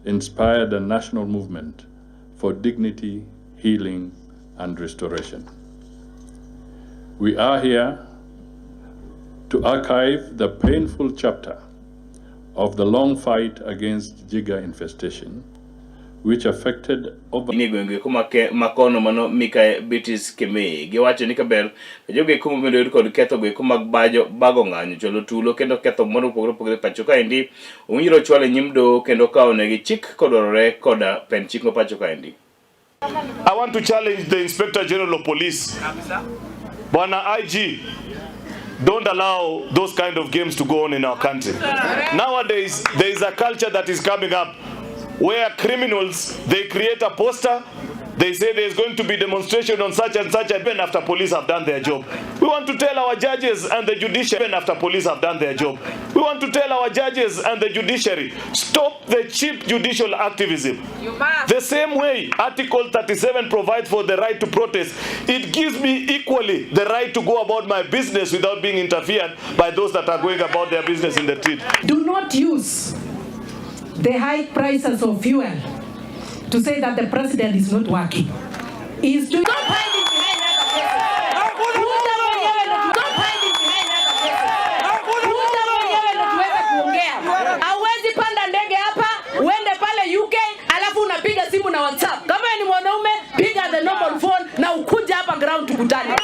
inspired a national movement for dignity, healing, and restoration. We are here to archive the painful chapter of the long fight against jigger infestation, which affected over ni gwenge eko makono mano Mikae Beatrice Kemei. Giwacho ni kaber to jogo eko mabende oyud kod ketho go eko mag bajo bago ng'anyo, chwalo tulo kendo ketho moro mopogore opogore pacho kaendi owinjore ochwal e nyim doho kendo kawo negi chik kodwarore koda pend chik ma pacho kaendi. I want to challenge the Inspector General of Police. Bwana IG, don't allow those kind of games to go on in our country. Nowadays, there is a culture that is coming up where criminals, they create a poster, they say there's going to be demonstration on such and such event after police have done their job. We want to tell our judges and the judiciary, even after police have done their job. We want to tell our judges and the judiciary, stop the cheap judicial activism. The same way Article 37 provides for the right to protest, it gives me equally the right to go about my business without being interfered by those that are going about their business in the street. Do not use the high prices of fuel to say that the president is not working. He is doing. Stop hiding behind other places. Kuja mwenyewe ndo stop hiding behind other places. Kuja mwenyewe ndo tuweze kuongea. Hauwezi panda ndege hapa uende pale UK alafu unapiga simu na WhatsApp. Kama ni mwanaume piga the normal phone na ukuja hapa ground tukutane.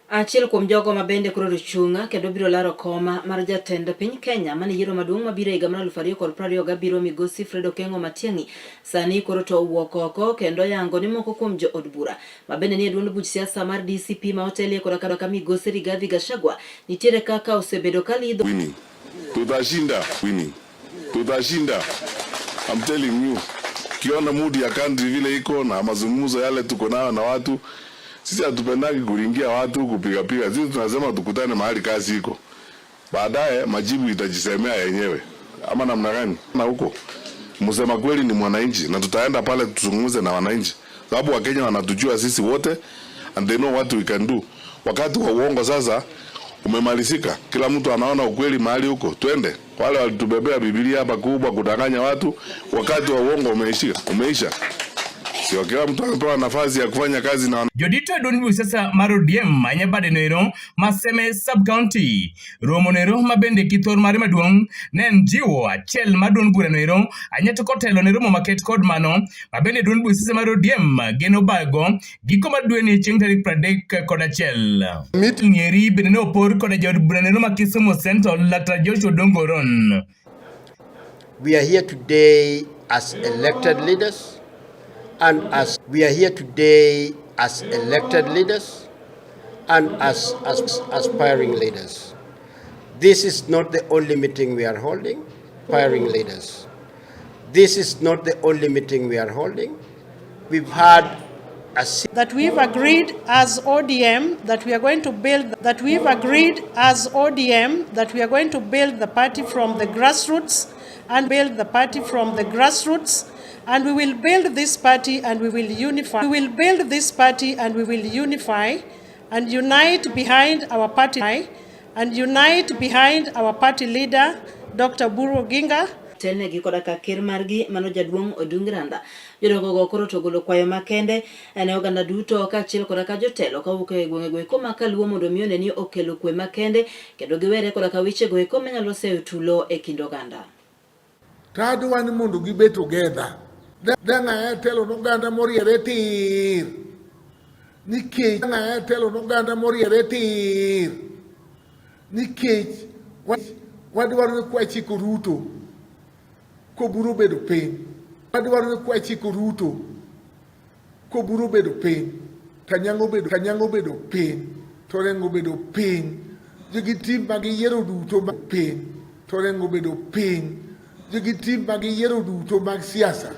Achiel kuom jogo ma bende koro ochung' kendo biro laro koma mar jatend piny Kenya mane yiero maduong' mabiro e higa mar 2027 migosi Fred Okengo Matiang'i sani koro to owuok oko kendo yango ni moko kuom jo od bura ma bende nie duond buch siasa mar DCP ma otelie koda ka migosi Rigathi Gachagua nitiere kaka osebedo ka lidho Winning. Tutashinda. Winning. Tutashinda. I'm telling you. Kiona mood ya country vile iko na mazungumzo yale tuko nayo na watu, sisi hatupendagi kuringia watu kupiga piga. Sisi tunasema tukutane mahali kazi iko. Baadaye majibu itajisemea yenyewe. Ama namna gani? Na huko msema kweli ni mwananchi na tutaenda pale tuzungumze na wananchi, sababu Wakenya wanatujua sisi wote and they know what we can do. Wakati wa uongo sasa umemalizika, kila mtu anaona ukweli mahali huko. Twende, wale walitubebea Biblia hapa kubwa kudanganya watu, wakati wa uongo umeishia, umeisha. Sio kila mtu amepewa nafasi ya kufanya kazi na Jodito e duond buch siasa mar ODM manya bade noero ma Seme Sub-County. Romo noero ma bende kithor mare maduong' ne en jiwo achiel mar duond bura noero ahinya to kotelo ne romo maket kod mano ma bende duond buch siasa mar ODM geno bago giko mar dweni chieng' tarik 31. Ng'eri bende ne opor koda jaod bura noero ma Kisumu Central Laktar Joshua Odongo Oron. We are here today as elected leaders and as we are here today as elected leaders and as aspiring leaders. This is not the only meeting we are holding, aspiring leaders. This is not the only meeting we are holding. We've had a that we've agreed as ODM that we are going to build that we've agreed as ODM that we are going to build the party from the grassroots and build the party from the grassroots and we will build this party and we will unify we will build this party and we will unify and unite behind our party and unite behind our party leader Dr. Oburu Oginga. Telnegi koda ka ker margi mano jaduong' Odungi Randa. Jodongo go koro to ogolo kwayo makende ne oganda duto kaachiel koda ka jotelo kawuok e gwenge go eko ma kaluo mondo mi one ni okelo kwe makende kendo giwere koda ka weche go eko manyalo seyo tulo e kind oganda. To adwa ni mondo gibed together. Dang' aya telo n'oganda moriere tir. Nikech dang' aya telo n'oganda moriere tir. Nikech wadwaro ni kwachiko Ruto koburo bedo piny. Wadwaro ni kwachiko Ruto koburo bedo piny. Tanyang'o bedo Tanyang'o bedo piny. To Orengo bedo piny. Jogi tim ma giyiero duto mag piny. To Orengo bedo piny. Jogi tim ma giyiero duto mag siasa.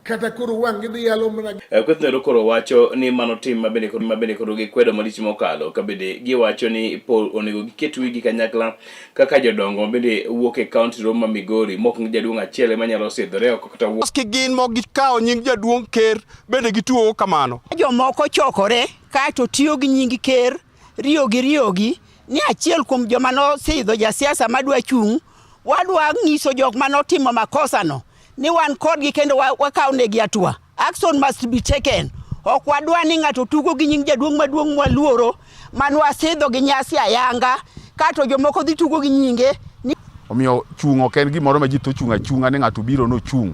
Kata koro wang' gidhi yalo mana Kweth noero koro wacho ni mano tim mabende koro mabende koro gikwedo malich mokalo ka bende giwacho ni po onego giket wigi kanyakla kaka jodongo mabende wuok e kaunti ro ma Migori mok jaduong' achiel ema nyalo sidhore oko kata wuok Ki gin mok gikawo nying jaduong' ker bende gituogo kamano. Jomoko chokore kaeto tiyo gi nying ker riyogi riyogi ni achiel kuom joma nosidho jasiasa madwa chung', wadwa nyiso jok ma notimo makosano. ni wan kodgi kendo wakaw negi hatua. Action must be taken. Ok wadwa ni ng'ato tugo gi nying jaduong' maduong' mwaluoro man wasidho gi nyasi ayanga kato jomoko dhi tugo gi nyinge ni Omiyo chung' ok en gimoro ma ji to chung' achung'a ni ng'ato biro nochung'.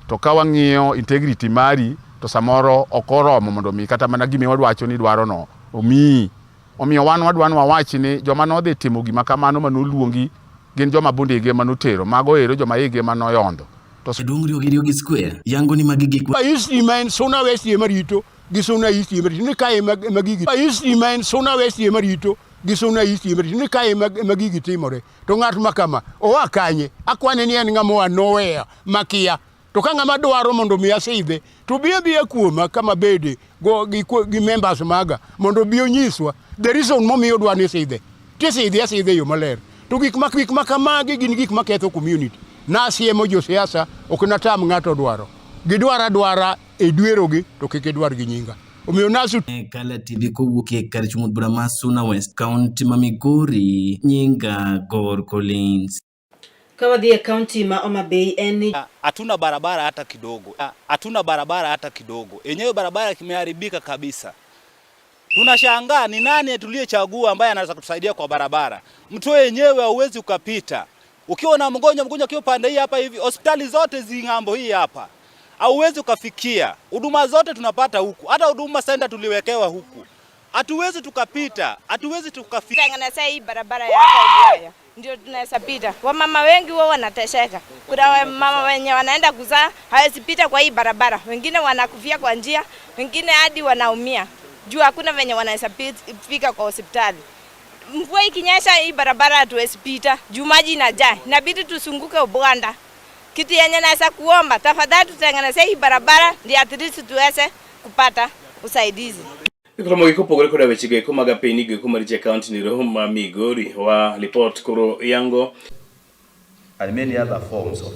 To ka wang'iyo integrity mari to samoro ok oromo mondo mi kata mana gima wadwacho ni idwarono omiyi. Omiyo wan wadwa ni wawach ni joma nodhi timo gima kamano mane oluongi gin joma bundegi ema notero, mago ero joma igi ema noyondho. To Jaduong' Riogi Riogi Square yango ni magi gik East ma en Suna West ema rito gi Suna East ema rito ni kae ema ema gigi East ma en Suna West ema rito gi Suna East ema rito ni kae ema ema gigi timore to ng'at ma kama oa kanye akwane ni en ng'ama oa nowhere makia To ka ng'ama dwaro mondo mi asidhe, to obi abiya kuoma kama bede go, gi, gi members maga mondo obi onyiswa the reason momiyo odwa ni sidhe. Tisidhe asidhe e yo maler. To gik ma gik ma kamagi gin gik maketho community. Nasiemo josiasa, ok natam ng'ato dwaro. Gidwar adwara e dwerogi to kik idwar gi nyinga. Omiyo nasu Kala TV kowuok e kar chung' od bura ma Suna West, kaunti ma Migori, nyinga Gor Collins. Ka wadhi e kaunti ma Homa Bay en ni Hatuna barabara hata kidogo, hatuna barabara hata kidogo. Yenyewe barabara kimeharibika kabisa. Tunashangaa ni nani tuliyechagua ambaye anaweza kutusaidia kwa barabara. Mto yenyewe hauwezi ukapita. Ukiwa na mgonjwa, mgonjwa akiwa pande hii hapa hivi, hospitali zote zi ng'ambo hii hapa. Hauwezi ukafikia. Huduma zote tunapata huku. Hata huduma center tuliwekewa huku. Hatuwezi tukapita, hatuwezi tukafika. Tengeneza hii barabara ya hapa Ulaya ndio tunaweza pita. Wamama wengi wao wanateseka. Kuna wamama wenye wanaenda kuzaa hawezi pita kwa hii barabara, wengine wanakufia kwa njia, wengine hadi wanaumia juu hakuna venye wanaweza fika kwa hospitali. Mvua ikinyesha hii barabara hatuwezi pita juu maji inajaa, inabidi tusunguke Uganda. Kitu yenye naweza kuomba, tafadhali tutengeneze hii barabara ndio at least tuweze kupata usaidizi. Koro mogik kopogore koda weche go eko mag apeni go eko maricho e kaunti niro ma Migori wa lipot koro yango and many other forms of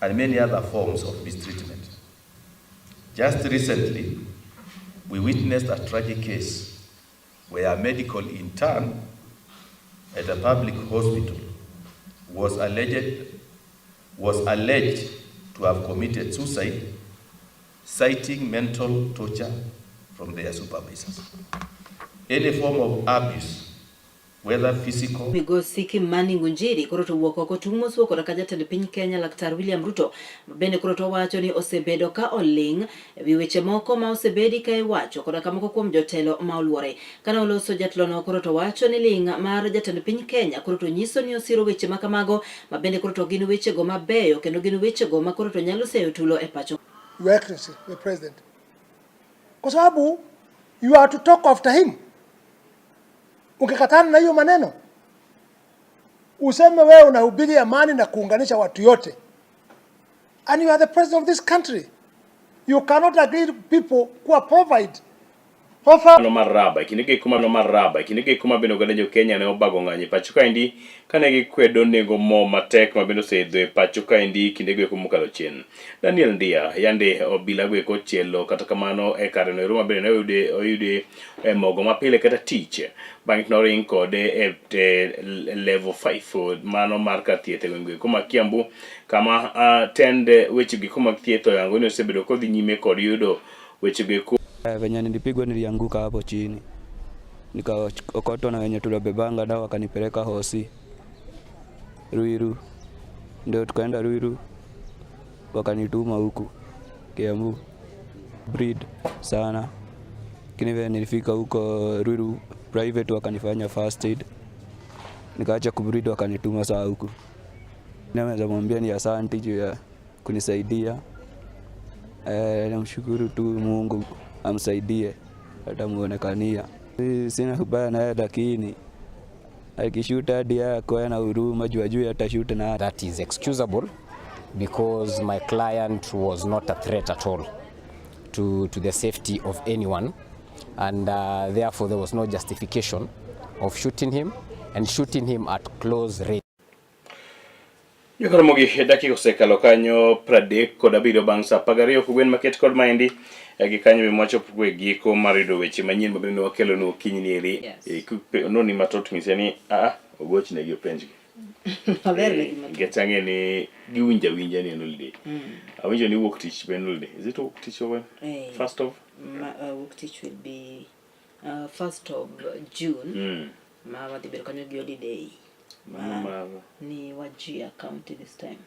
and many other forms of mistreatment. Just recently, we witnessed a tragic case where a medical intern at a public hospital was alleged to have committed suicide, citing mental torture from their supervisors. Any form of abuse, whether physical, Migosi Kimani Ngunjiri koro to wuok oko tung' moswo koda ka jatend piny Kenya Laktar William Ruto bende koro to wacho ni osebedo ka oling' ewi weche moko ma osebedi ka iwacho koda ka moko kuom jotelo ma oluore. Kane oloso jatelono koro to wacho ni ling' mar jatend piny Kenya koro to nyiso ni osiro weche ma kamago ma bende koro to gin wechego mabeyo kendo gin wechego ma koro to nyalo seyo tulo e pacho. Your Excellency, the President, kwa sababu you are to talk after him. Ukikatana na hiyo maneno, useme wewe unahubiri amani na kuunganisha watu yote, and you are the president of this country, you cannot agree to people who provide offer no mar raba e kinde go eko no mar raba e kinde go eko ma bende oganda jo Kenya ne obago ng'anyo e pacho kaendi kane gikwedo nengo mo matek ma bende oseidho e pacho kaendi kinde go eko mokalo chien. Daniel Ndia yande obila go eko ochielo kata kamano e kare no ero ma bende ne oyude oyude e mogo mapile kata tich bang'e to noring kode e, e level 5 mano mar kar thieth e gweng' go eko ma Kiambu kama tend weche go eko mag thieth oyango ni osebedo kodhi nyime kod yudo weche go eko. Venye nilipigwa nilianguka hapo chini, nikaokotwa na wenye tulibebanga dawa wakanipeleka hosi Ruiru, ndio tukaenda Ruiru wakanituma huku Kiambu bleed sana, lakini vile nilifika huko Ruiru private wakanifanya first aid, nikaacha kubleed wakanituma saa huku. Naweza mwambia ni asante juu ya kunisaidia. Namshukuru tu Mungu amsaidie atamuonekania. Sina ubaya naye lakini akishuta hadi akuwe na huruma juu ajui atashuta na That is excusable because my client was not a threat at all to the safety of anyone and therefore there was no justification of shooting him and shooting him at close range. Jokaramogi dakika osekalo kanyo 37 bang' sa 12 kogwen maket kod maendi gi kanyo be mwachopo e giko mar yudo weche manyien mabende wakelonu okinyi ni eri. Yes. Noni mathoth ng'ise ni a ogochnegi openjgi. Maber Eh, nikech ang'e ni giwinjo awinja ni en holiday. Awinjo ni wuok tich be en holiday. Is it wuok tich or when? Eh. First of? Ma, wuok tich will be first of June. Ma wadhi bedo kanyo gi holiday. Mano mar Ni Wajir County this time.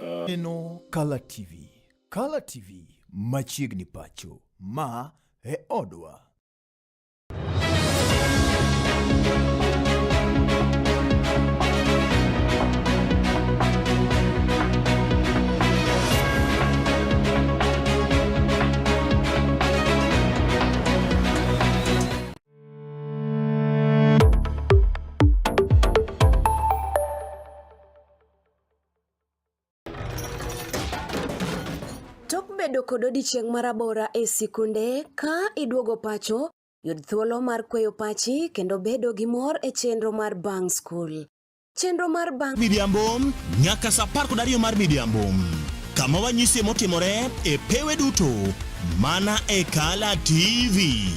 Neno Kala TV. Kala TV machiegni pacho. Ma e odwa. Tok bedo kod odiechieng' marabora e sikunde, ka iduogo pacho, yud thuolo mar kweyo pachi kendo bedo gi mor e chenro mar bang' skul. Chenro mar bang' Midhiambo nyaka saa 12 mar midhiambo kama wanyisie motimore e pewe duto mana e Kala TV.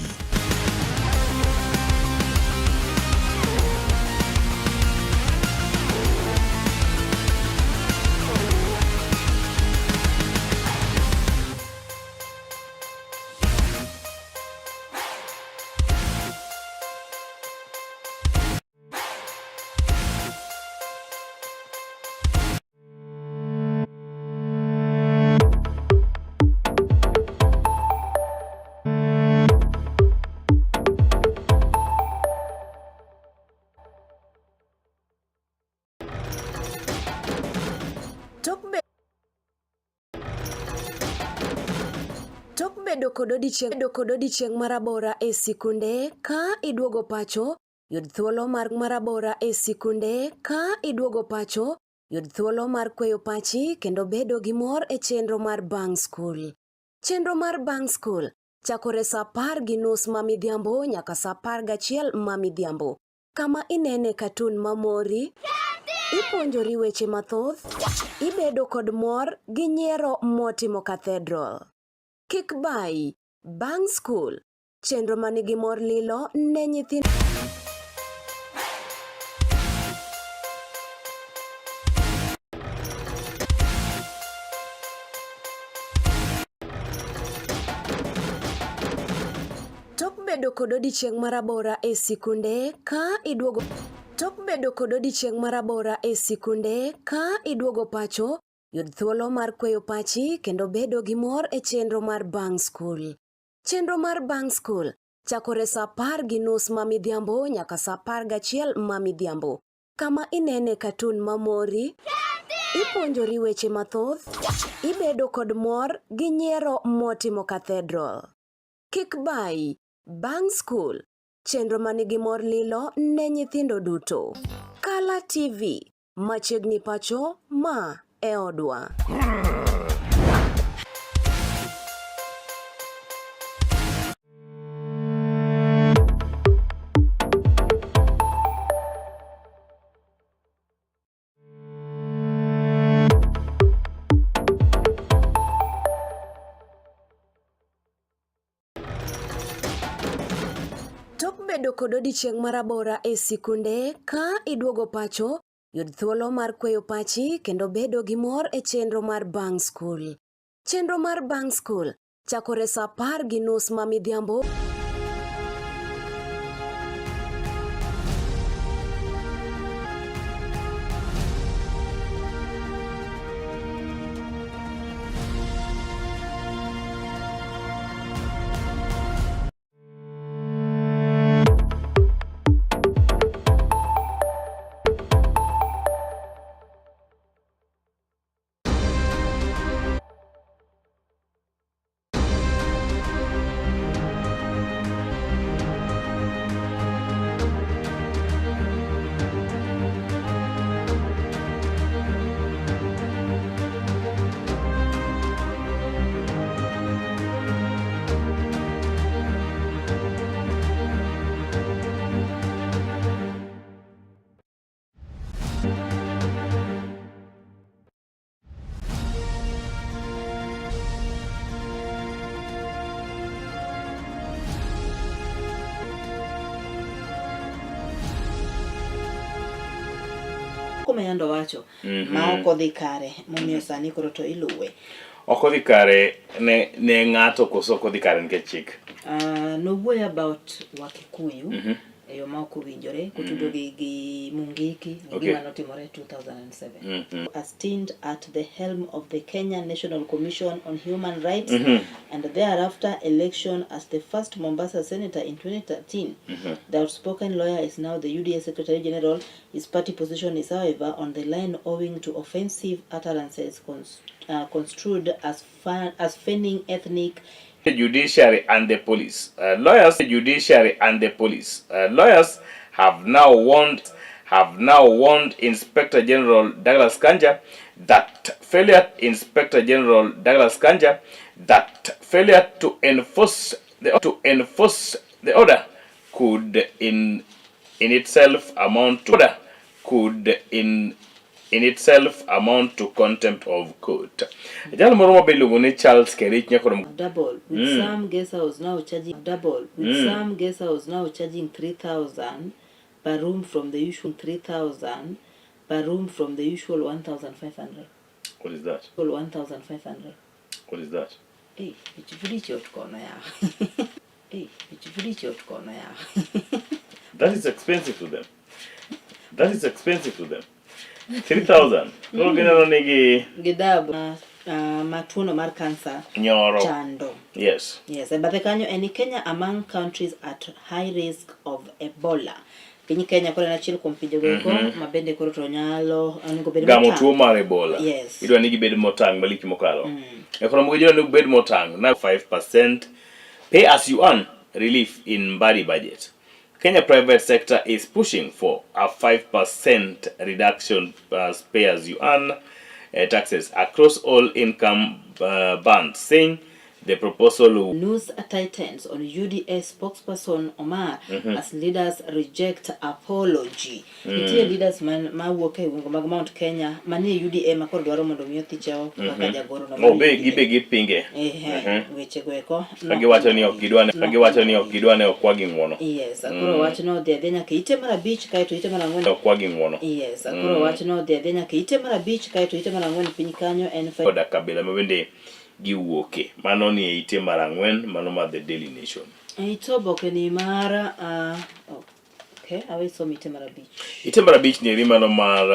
Tok be Tok bedo kod odiechieng' bedo kod odiechieng' marabora e sikunde ka iduogo pacho Yud thuolo mar marabora e sikunde ka iduogo pacho, yud thuolo mar kweyo pachi kendo bedo gi mor e chenro mar bang' skul. Chenro mar bang' skul chakore saa 10:30 ma midhiambo nyaka saa 11 ma midhiambo, kama inene katun mamori, ipuonjori weche mathoth, ibedo kod mor gi nyiero motimo cathedral. Kik bayi, bang' skul Chenro ma nigi mor lilo ne nyithindo. Tok bedo kod odiechieng' marabora e sikunde ka iduogo Tok bedo kod odiechieng' marabora e sikunde ka iduogo pacho, yud thuolo mar kweyo pachi kendo bedo gi mor e chenro mar bang' skul. Chenro mar bang' skul chakore saa 10:30 ma midhiambo nyaka saa 11 ma midhiambo, kama inene katun mamori, ipuonjori weche mathoth, ibedo kod mor gi nyiero motimo cathedral. Kik bayi, bang' skul, chenro manigi mor lilo ne nyithindo duto. Kala TV, machiegni pacho, ma e odwa. Tok bedo kod odiechieng' marabora e sikunde ka iduogo pacho, yud thuolo mar kweyo pachi kendo bedo gi mor e chenro mar bang' skul. Chenro mar bang' skul chakore saa 10:30 ma midhiambo. ma yando wacho ma ok odhi kare momiyo sani koro to iluwe. Ok odhi kare ne ne ng'ato koso ok odhi kare nikech chik? Nowuoyo about Wakikuyu e yo ma ok owinjore kotudo gi Mungiki gi gima notimore 2007. A stint at the helm of the Kenya National Commission on Human Rights and thereafter election as the first Mombasa senator in 2013. The outspoken lawyer is now the UDA Secretary General. His party position is, however, on the line owing to offensive utterances construed as feigning ethnic The judiciary and the police. Lawyers, the judiciary and the police. Lawyers have now warned Inspector General Douglas Kanja that failure Inspector General Douglas Kanja that failure to enforce the order could in itself amount to order could in itself amount to contempt of court. Jal moro ma be iluongo ni Charles Kerich nyakoro Double with some guest house now charging double with some guest house now charging 3000 per room from the usual 3000 per room from the usual 1500. What is that? 1500. What is that? Hey, ichifudi chot kono ya. Hey, ichifudi chot kono ya. That is expensive to them. That is expensive to them. 3000. Koro gineno ni gi Gidhab ma tuono mar kansa nyoro. Chando. Yes, e bathe kanyo en ni Kenya among countries at high risk of Ebola. Piny Kenya koro en achiel kuom pinje go eko ma bende koro to nyalo onego bed Gamo motang'. Tuo mar Ebola. Idwa ni gibed motang' malich mokalo. E koro gidwa ni gibed motang' na 5% pay as you earn relief in Mbadi budget. Kenya private sector is pushing for a 5% reduction as pay as you earn taxes across all income bands, saying the proposal News tightens on UDA spokesperson Omar as leaders reject apology. Nitie leaders man mawuok e gwenge mag Mount Kenya manie UDA ma koro dwaro mondo mi othiche oko kaka jagoro no mar Oh, be UDA. Gibe gipinge. Ehe, weche go eko Ka giwacho ni ok gidwa ka giwacho ni ok gidwa ne okwagi ng'uono. Yes, koro wachno odhi adhiya nyaka ite mar abich kaeto ite mar ang'wen. Okwagi ng'uono. Yes, koro wachno odhi adhiya nyaka ite mar abich kaeto ite mar ang'wen piny kanyo en Koda kabila ma bende giwuoke. Mano ni e ite mar ang'wen, mano mar The Daily Nation. Ite oboke ni mar okay, awe somo ite mar abich. Ite mar abich ni eri mano mar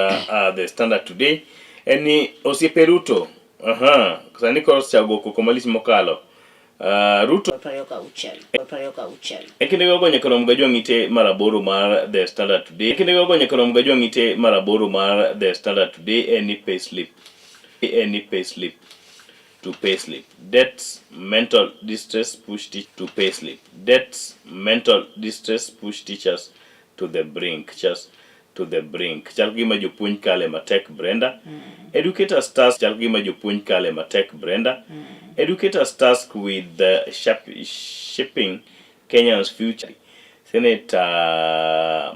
The Standard Today en ni osiepe Ruto. Aha, sani koro osechako koko malich mokalo. Ruto 26, 26. E kinde go nyaka rom gajwang' ite mar aboro mar The Standard Today. E kinde go nyaka rom gajwang' ite mar aboro mar The Standard Today en ni pay slip. En ni pay slip to pay slip. Debts, mental distress push to pay slip. Debts, mental distress push teachers to the brink. Just to the brink. Chal gima jopuonj kale matek Brenda. Educators task chal gima jopuonj kale matek Brenda. Educators task with the shaping Kenya's future. Senator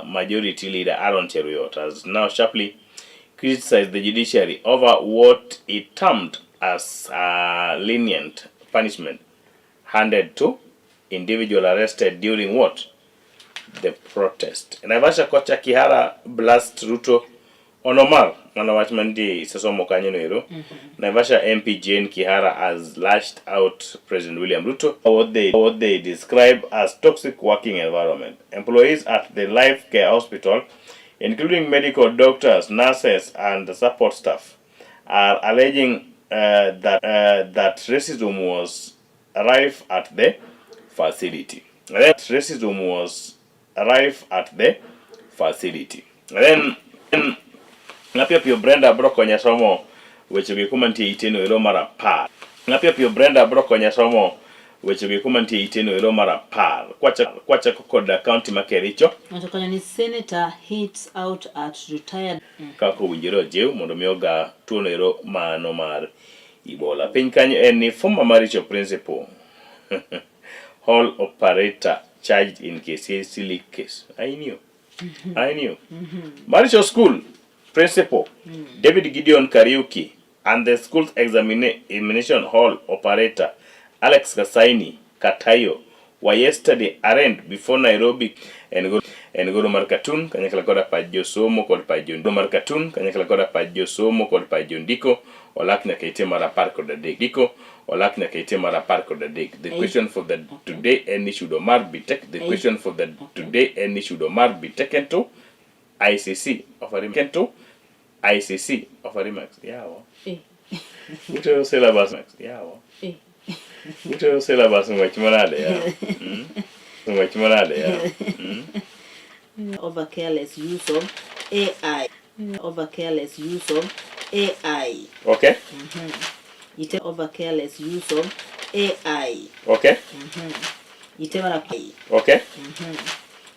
Majority Leader Aaron Cheruiyot has now sharply criticized the judiciary over what it termed as a lenient punishment handed to individual arrested during what? The protest. Naivasha kocha Kihara blast Ruto on Omar. Mano wach mantie isesomo kanyo no ero. Naivasha MP Jane Kihara has lashed out President William Ruto what they describe as toxic working environment. Employees at the Life Care Hospital, including medical doctors, nurses, and support staff, are alleging that racism was rife at the facility. Then racism was rife at the facility. Then mapiyo piyo Brenda bro konya somo weche go eko mantie ite no ero mar 10. Mapiyo piyo Brenda bro konya somo weche go eko mantie ite no ero mar 10. Kwachako kod county ma Kericho. Wacho kanyo ni senator hits out at retired. Kaka owinjore ojiw mondo mi oga tuo no ero mano mar Ebola. Piny kanyo en ni former Maricho principal hall operator charged in KCSE leak case. I knew. I knew. Maricho School principal David Gideon Kariuki and the school's examination hall operator Alex Kasaini Katayo were yesterday arraigned before Nairobi and En goro mar katun kanyakla koda pach josomo kod pach jondiko mar katun kanyakla koda pach josomo kod pach jondiko olak nyaka ite mar 13. Ndiko olak nyaka ite mar 13. The question for the today en ni should Omar be taken the question for the today en ni should Omar be taken to ICC of taken to ICC of remarks. Yawa. Utero syllabus. Yawa. Utero syllabus ng'wech manade yawa. Ng'wech manade yawa. Over careless use of AI. Over careless use of AI. Okay. Ite over careless use of AI. Okay. Ite mar Okay.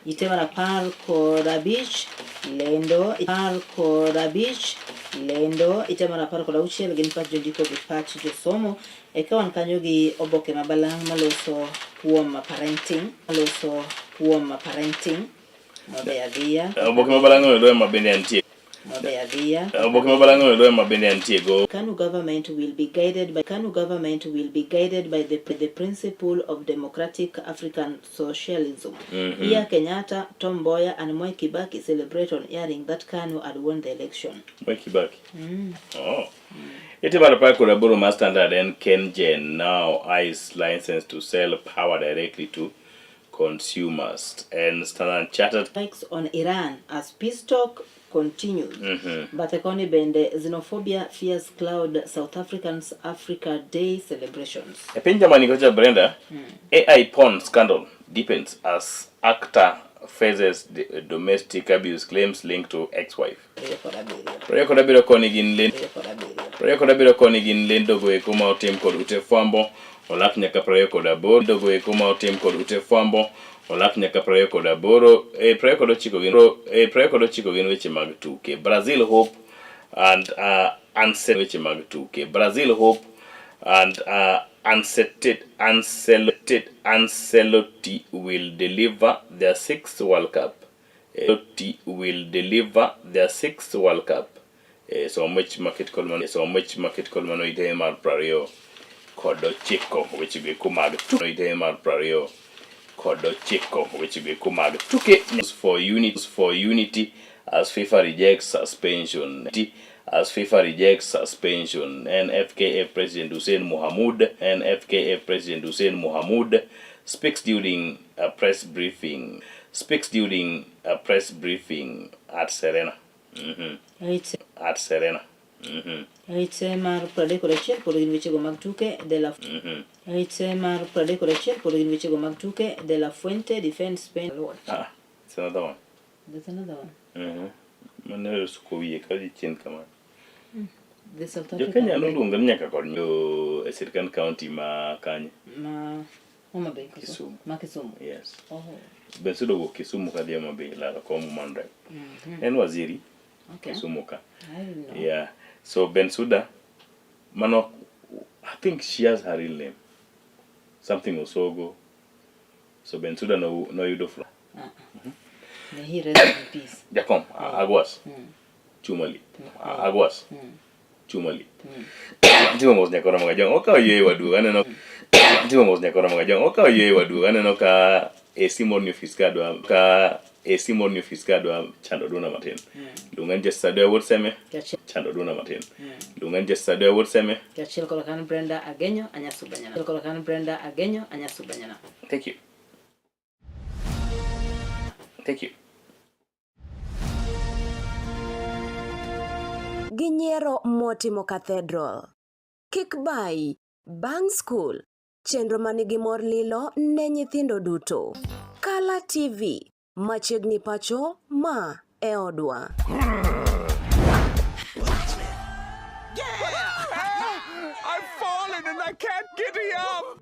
Ite mar 15 lendo 15 lendo ite mar 16 gin pach jondiko gi pach josomo eka wan kanyo gi oboke ma balang' maloso kuom parenting maloso kuom parenting modhi adhiya Oboke ma balang' no ema bende antie. modhi adhiya Oboke ma balang' no ema bende antie go. Kanu government will be guided by Kanu government will be guided by the principle of democratic African socialism. Here Kenyatta, Tom Mboya and Mwai Kibaki celebrate on hearing that Kanu had won the election. Mwai Kibaki. Oh. Ite mar 18 mar Standard en KenGen now eyes license to sell power directly to consumers. En Standard Chartered. Strikes on Iran as peace talk continues. Bathe koni bende xenophobia fears cloud South Africans Africa Day celebrations. E piny Germany kocha Brenda, AI porn scandal deepens as actor faces domestic abuse claims linked to ex-wife. 27 koni gin lendo 27 koni gin lendo go eko ma otim kod ute fwambo olak nyaka 28 lendo go eko ma otim kod ute fwambo olak nyaka 28 e 29 gin e 29 gin weche mag tuke Brazil hope and unset weche mag tuke Brazil hope and unsetted Ancelotti Ancelotti will deliver their sixth World Cup Ancelotti will deliver their sixth World Cup som wech maket kod mano som wech maket kod mano ite mar 29 weche go eko mag tuke ite mar 29 weche go eko mag tuke for unity for unity as FIFA rejects suspension as FIFA rejects suspension NFKF President Hussein Mohamud NFKF President Hussein Mohamud speaks during a press briefing speaks during a press briefing at Serena at Serena Ite mar 31 pod gin wechego mag tuke de la Ite mar 31 pod gin wechego mag tuke de la Fuente defends Spain. Ah, it's another one. There's another one. Mane osuko wiye ka dhi chien kama. The South Jo African Kenya noluongo ni nyaka kod jo e sirkand county ma kanye. Ma Homa Bay koso? Kisumu. Ma Kisumu. Yes. Oh. Bensudo wuok Kisumu kadhi Homa Bay laro kom woman rep. En waziri Okay. Kisumu ka. I didn't know. Yeah. So Bensuda mano I think she has her real name. Something Osogo. So Bensuda no noyudo from May he rest in peace. Jakom Agwas. Chumali. Agwas. Chumali. Timo mos nyakora mga jong. Okawo yweyo waduogo aneno. Timo mos nyakora mga jong. Okawo yweyo waduogo aneno ka AC moro ni ofis ka dwa ka AC moro ni ofis ka dwa chando duna matin. Luonga ni Justice Adoya Wuod Seme. Chando duna matin. Luonga ni Justice Adoya Wuod Seme. Kachiel kod kan Brenda Agenyo Anyasu Banyana. Kachiel kod kan Brenda Agenyo Anyasu Banyana. Thank you. Thank you. Gi nyiero motimo Cathedral. Kik bayi, bang' skul, chenro ma nigi mor lilo ne nyithindo duto. Kala TV, machiegni pacho, ma e odwa. I've fallen and I can't get up.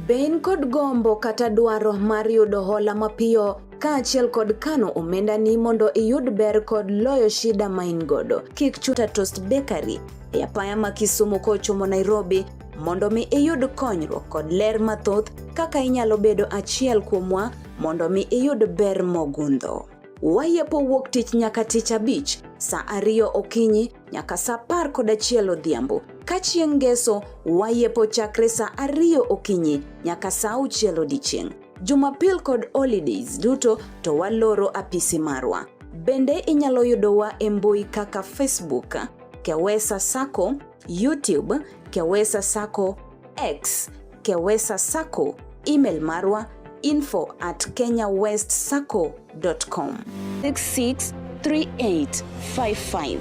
Be in kod gombo kata dwaro mar yudo hola mapiyo kaachiel kod kano omendani mondo iyud ber kod loyo shida ma in godo? Kik chuta Toast Bakery e apaya ma Kisumu kochomo Nairobi mondo mi iyud konyruok kod ler mathoth kaka inyalo bedo achiel kuomwa mondo mi iyud ber mogundho. Wayepo wuok tich nyaka tich abich saa 2 okinyi nyaka saa 11 odhiambo. Ka chieng' Ngeso wayepo chakre saa ariyo okinyi nyaka saa auchiel odiechieng'. Jumapil kod holidays duto to waloro apisi marwa. Bende inyalo yudowa e mbui kaka Facebook, Kewesa Sacco, YouTube, Kewesa Sacco, X, Kewesa Sacco, email marwa info at kenyawestsacco.com. 663855.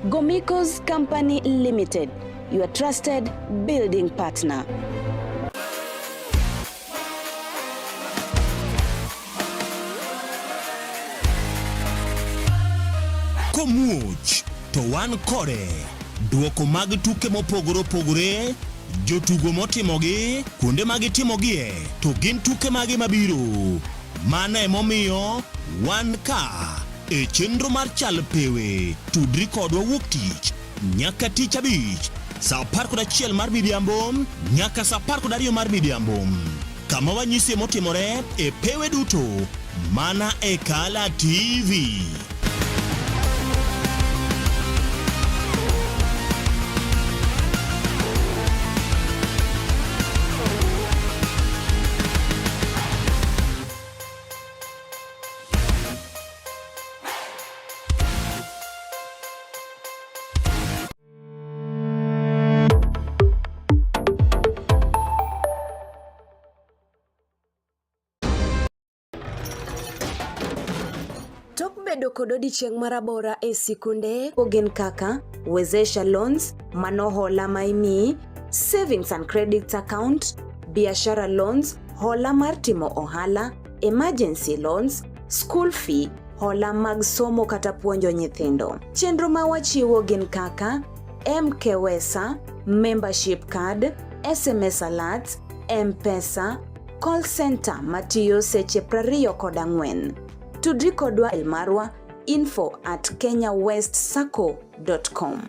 Gomikos Company Limited, your trusted building partner. Komuoch to wan kode. Duoko mag tuke mopogore opogore, jotugo motimogi, kuonde ma gitimogie, to gin tuke mage mabiro. Mano emomiyo wan ka e chenro mar Chal Pewe. Tudri kodwa wuok tich nyaka tich abich saa 11 mar midhiambo nyaka saa 12 mar midhiambo kama wanyisie motimore e pewe duto mana e Kala TV. Tok bedo kod odiechieng' marabora e sikunde gin kaka Wezesha Loans, mano hola ma imiyi, Savings and Credit Account, Biashara Loans, hola mar timo ohala, Emergency Loans, School Fee, hola mag somo kata puonjo nyithindo. Chenro ma wachiwo gin kaka MKWESA, Membership Card, SMS Alerts, M-Pesa, Call Center matiyo seche 24. Tudri kodwa el marwa info at kenyawestsacco.com.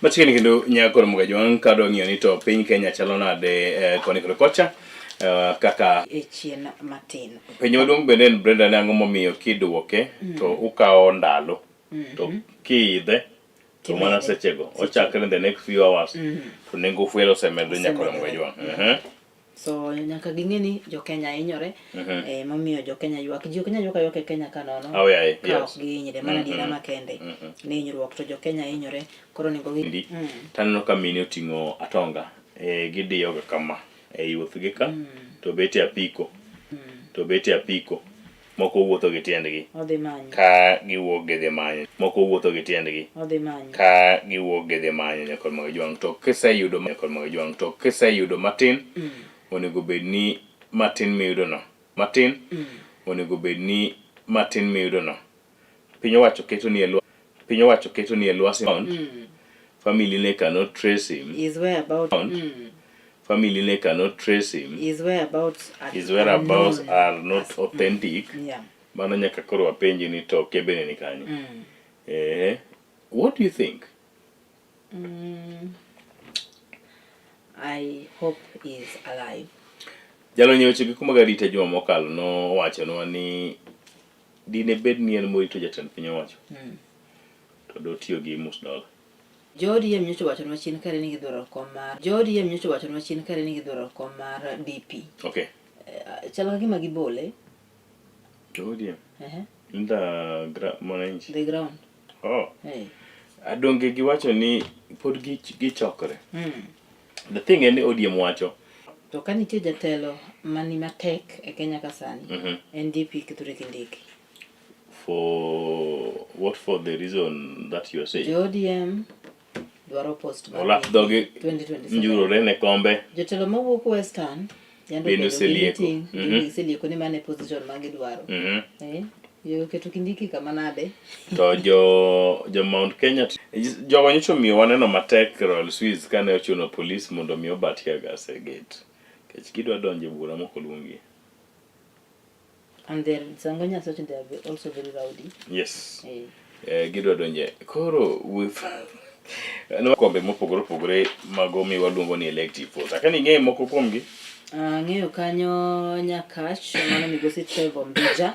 Machiegni kendo nyako Ramogi Ajwang' ka dwa ng'iyo ni to piny Kenya chalo nade eh, koni kod kocha eh, kaka e chien matin. Penjo maduong' bende en Brenda ni ang'o momiyo kiduoke mm. to ukawo ndalo mm -hmm. to kiidhe to mana sechego ochakre in the next few hours mm -hmm. to nengo fuel osemedre nyaka Ramogi Ajwang'. Mm -hmm. So nyaka ging'e ni jo Kenya hinyore mm -hmm. eh, momiyo jo Kenya ywak. Ji ok nyal ywak aywaka e Kenya ka nono. Oh, yeah, ka yes. ok gihinyre mana adiera mm -hmm. makende mm -hmm. ni hinyruok to jo Kenya hinyore koro onego gi mm. Taneno ka mine oting'o atonga eh, gidiyoga kama e yuothgi ka mm. to bet e apiko mm. to bet e apiko moko wuotho gi tiendgi Odhi manyo. ka giwuok gidhi manyo moko wuotho gi tiendgi Odhi manyo. ka giwuok gidhi manyo nyaka mag jwang' to kiseyudo nyaka mag jwang' to kiseyudo matin mm. onego bed ni matin miyudo no matin mm. onego bed ni matin miyudo no piny owacho keto ni e piny owacho keto ni e lwasi mm. family ne cannot trace him his whereabouts mm. family ne cannot trace him his whereabouts are, his whereabouts are not authentic mm. yeah. mano nyaka koro wapenji ni to kebene ni kanye mm. eh, what do you think mm. I hope he is alive. Jalony e weche giko mag arita juma mokalo nowachonwa ni Dine bed ni en morito jatend piny owacho mm. to dotiyo gi mus dola. Jo ODM nyocha owachonwa chien kare ni gidwaro kom mar Jo ODM nyocha owachonwa chien kare ni gidwaro kom mar DP. Okay. Eh, chal ka gima gibole. Jo ODM. Uh -huh. In the gra mwananchi. The ground. Oh. Hey. Adonge giwacho ni pod gichokore. Mm. The thing en ni ODM wacho. To ka nitie jatelo mani matek e Kenya ka sani, mm -hmm. en DP Kithure Kindiki. For what for the reason that you are saying? Jo ODM dwaro post mar Olaf dhogi 2027. njurore ne kombe. Jotelo mawuok Western yande Bende obedo gi oselieko. meeting, Mm -hmm. giselieko ni mano e position ma gidwaro. Mm -hmm. Eh, yo keto Kindiki kama nade? To jo jo Mount Kenya jogo nyocha omiyo waneno matek Royal Swiss kane ochuno polis mondo omi oba tear gas e gate nikech gidwa donjo e bura mok oluongi. And they're Sango Nyasacho, they are also very rowdy. Yes. Eh. Eh, gidwa donje. Koro with no kombe mopogore opogore mago mi waluongo ni elective votes. Akani ing'eyo moko kuomgi? Ang'eyo kanyo Nyakach mano migosi Trevor Mbija.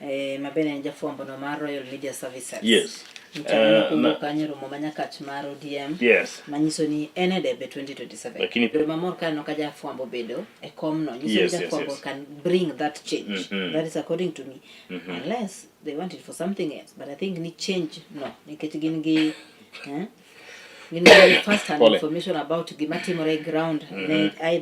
Eh, ma bende en jafwambo no mar Royal Media Services. Yes. Nyicha uh, Na- kanyo romo ma Nyakach mar ODM. Yes. Manyiso ni en e debe 2027. Lakini- Bedo mamor ka aneno ka jafwambo bedo e komno. Nyiso Yes, ni yes, jafwambo yes. can bring that change. That is according to me. Unless they want it for something else. But I think ni change no. Nikech gin gi eh? Gin gi first hand Pole. information about gima timore e ground. Ne either